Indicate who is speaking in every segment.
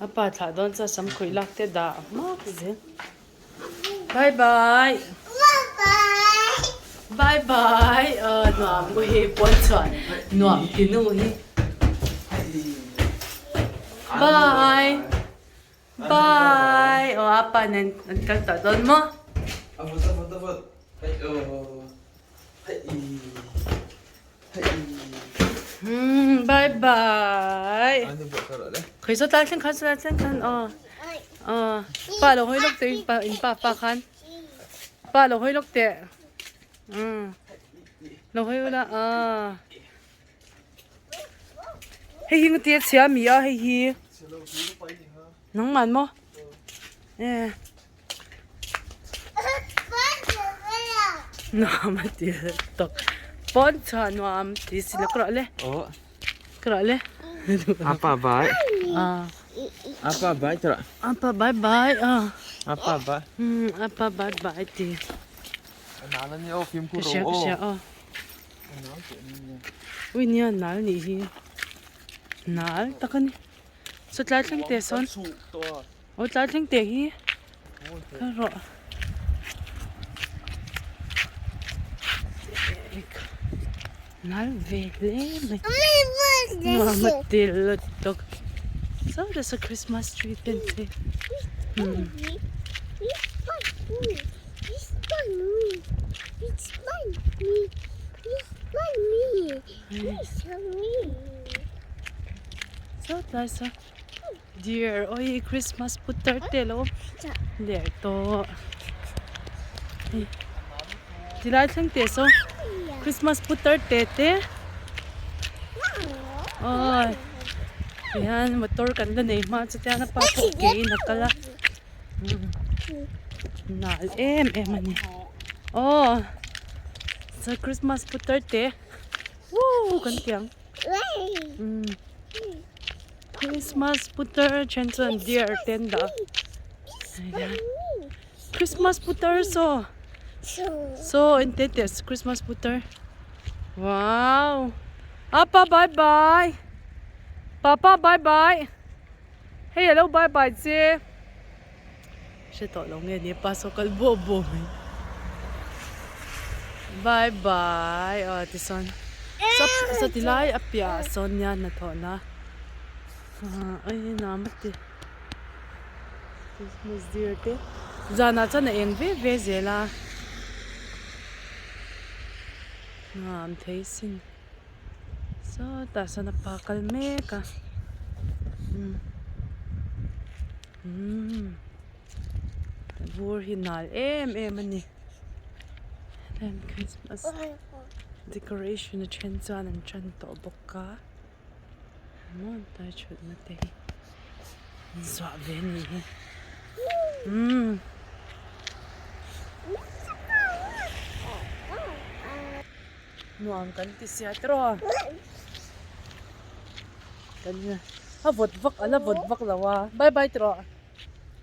Speaker 1: A pa thlah dawn chuan sam khuih lak te dah hmak zel. Bye bye. Bye bye. Aw nuam u hi pawn chhuah nuam ti nu hi. Bye. Bye. Aw a pa nen an kal tawh dawn maw?
Speaker 2: A vut a vut a vut. Hei aw. Hei.
Speaker 1: Hmm, bye bye. Khoi so tlai thleng khan tlai thleng khan aw. Aw. Pa lo hoi lok te in pa in pa pa khan. Pa lo hoi lok te. Hmm. Lo hoi ula a. Hei hi ngati chia mi a hei hi. Nang man mo. Eh. Nuam a ti tawk. Pawn chhuah nuam ti si la ka rawh le. Ka rawh le.
Speaker 2: Apa bye. Apa bye ka rawh.
Speaker 1: Apa bye bye.
Speaker 2: Apa bye.
Speaker 1: Apa bye bye ti.
Speaker 2: Nal ani aw fimkhur
Speaker 1: rawh aw. Ka hria ka hria aw. Ui nia nal nih hi. Nal tak a ni. Saw tlai thleng te sawn. Aw tlai thleng te hi ka rawh nal ve hle mai nuam a ti lutuk so there's a Christmas tree te an chei saw tlai saw. Dear awi Christmas putar te alo ler tawh hei tilai thleng teh saw Christmas putar te te aw tihian motor kan la nei hma chu tian a pa pawh ke in a kal a nal em em a ni aw chuan Christmas putar te woo kan ti ang. Christmas putar then chuan deer te an dah a Christmas putar saw saw en teh teh Christmas putar wow apa bye bye papa bye bye hei alo bye bye che hre tawh lo nge ni pa saw kal buah buah mai bye bye aw tichuan saw ti lai a piahah sawn nia hnathawhna ah ei nuam a ti christmas deer te zanah chuan a eng ve ve zel a nuam thei sin sawtah sawn a pa kal mek a umm. Umm vur hi nal em em a ni heng christmas decoration a then chuan an tan tawh bawk a maw tlai thutna te hi an zuah ve a nih hi umm. Nuam kan ti sia tiraw kan a vawt vak a la vawt vak lo a bye bye tiraw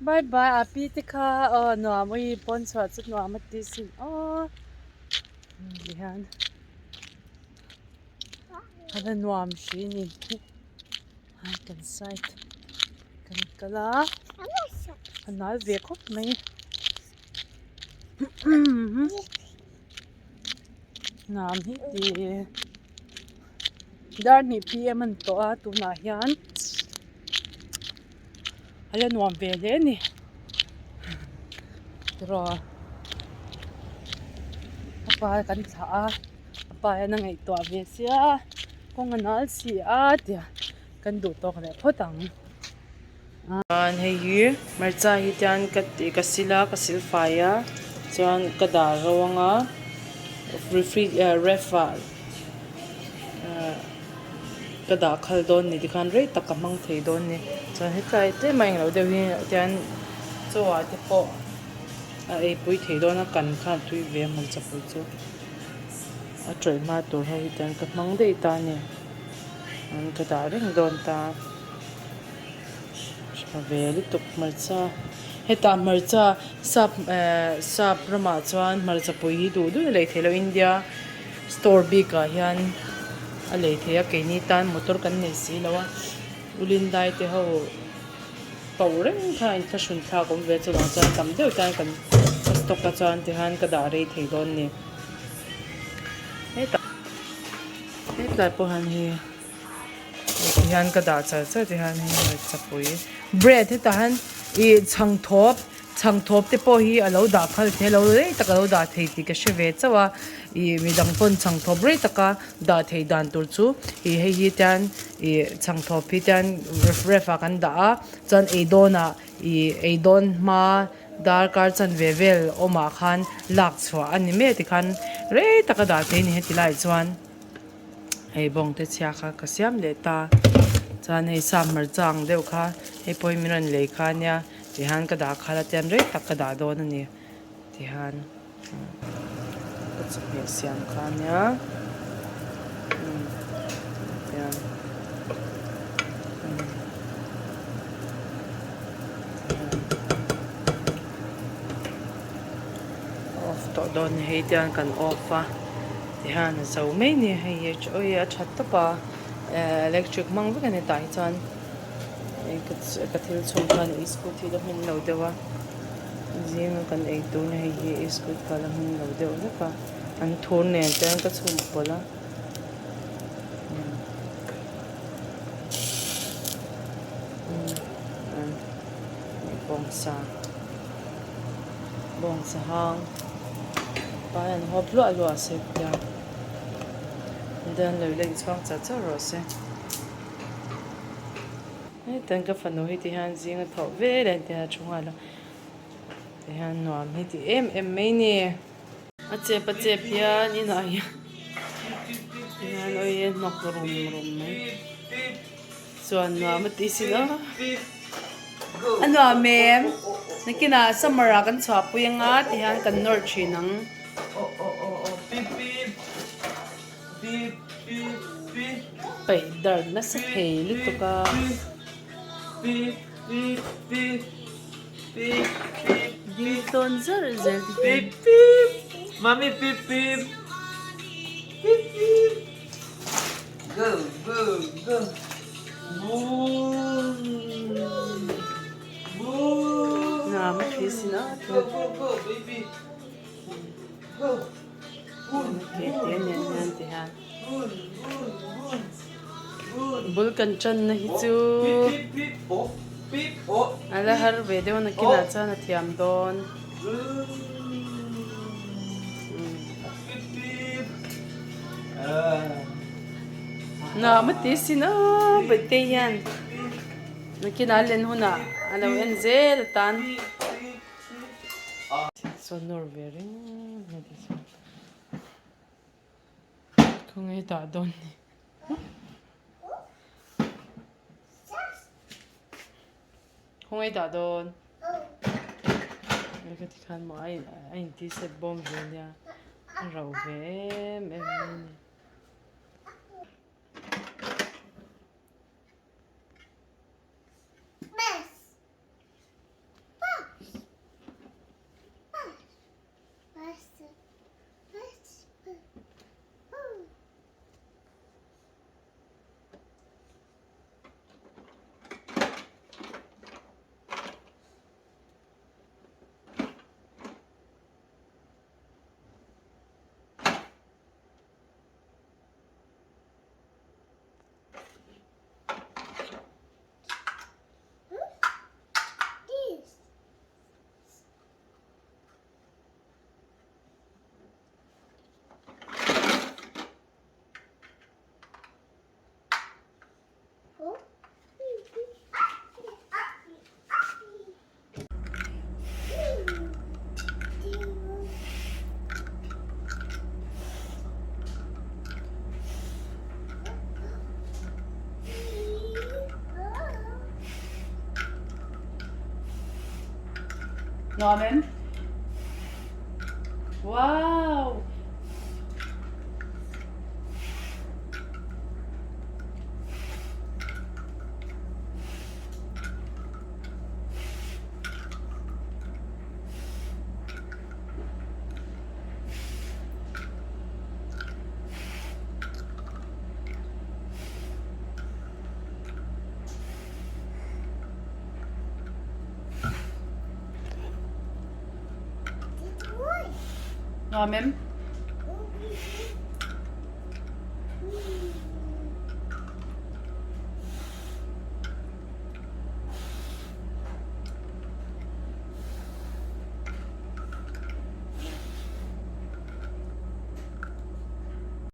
Speaker 1: bye bye a pi te kha aw nuam awi pawn chhuah chu nuam a ti sin aw tihian a la nuam hri a ni a kan side kan kal a a nal ve khawp mai. Nuam hi ti dar hnih pm a ni tawh a tunah hian a la nuam ve hle a ni tiraw a pa kan thlah a a pa hian a ngaihtuah ve sia kawng a nal si a tia kan duh tawk leh phawt ang. Chuan hei hi hmarcha hi tian ka ti ka sil a ka sil fai a chuan ka dah ro anga refri ah ref ah ah ka dah khal dawn ni tikhan rei tak ka hmang thei dawn a ni chuan hetlai tlem a englo deuh hi tian chaw ah te pawh a ei pui thei dawn a kan khan tui ve a hmarcha pui chu a tawih hma tur ho hi tian ka hmang daih ta a ni ka dah reng dawn ta. Tha ve lutuk hmarcha hetah hmarcha sap ehh sap ramah chuan hmarcha pui hi duh duh in a lei theih loh India store bik ah hian a lei theih a keini tan motor kan nei si lo a ulin dai te ho. Pauh reng kha a inthlahrun thlak awm ve chuvang chuan tam deuh tan kan ka stock a chuan tihian ka dah rei thei dawn ni. Hetah hetlai pawh hian hei tihian ka dah char char tihian hei hmarchapui bread hetah hian ih chhangthawp Chhangthawp te pawh hi a lo dah phal thei lo rei tak a lo dah thei tih ka hre ve chauh a, ih midang pawn chhangthawp rei taka dah thei dan tur chu ih hei hi tian ih chhangthawp hi tian ref ref ah kan dah a chuan ei dawnah ih ei dawn hma darkar chanve vel awmah khan lak chhuah a ni mai a tikhan rei taka dah thei a ni heti laiah chuan. Hei bawng te chhia kha ka siam leh ta chuan hei sap hmarcha ang deuh kha hei pawhin min rawn lei kha ania tihian ka dah khalh a tian rei tak ka dah dawn a ni tihian ka chawhmeh siam kha ania umm tihian umm off tawh dawn a ni hei tihian kan off a. Tihian a zo mai ni hei hi awi a that tawp a eh electric hmang vek a ni tah hi chuan ka thil chhung khan iskut hi la hmin lo deuh a zinga kan ei tur na hei hi iskut kha la hmin lo deuh vek a an thur nen te ka chhum pawlh a. Bawngsa bawngsa hang pa hian hawp hluah hluah se tia then lo ila inchhuang char char rawh se hetiang ka fanu hi ti hian zinga thawh vel a tia thu nghal a ti hian nuam hi ti em em mai ni a chep a chep hian inah hian hian awi a hnawk rum rum mai. Chuan nuam a tih sin a. A nuam em? Nakinah summer ah kan chhuahpui anga ti hian kan nawr thin ang. Paih dar nasa thei lutuk a. Dil tawn zar zel ti hian.
Speaker 2: Go go go Boom Boom
Speaker 1: Nuam a thi sin a
Speaker 2: Go go go baby Go Boom
Speaker 1: Ke te nen hian ti hian
Speaker 2: Boom boom boom Boom
Speaker 1: Bul kan tan na hi chu
Speaker 2: Beep beep beep oh beep oh
Speaker 1: A la har ve deuh a nakinah chuan a thiam dawn. Nuam a ti sin a Bawihtei hian nakinah a len hunah a lo en zel atan sawn nawr ve reng mai te chuan khawnge dah dawn ni. Khawngaih dah dawn. Hei ka ti khan maw a a in ti set bawm ve nia a rauh ve em em mai a ni. Nuam em? Wow! Nuam em?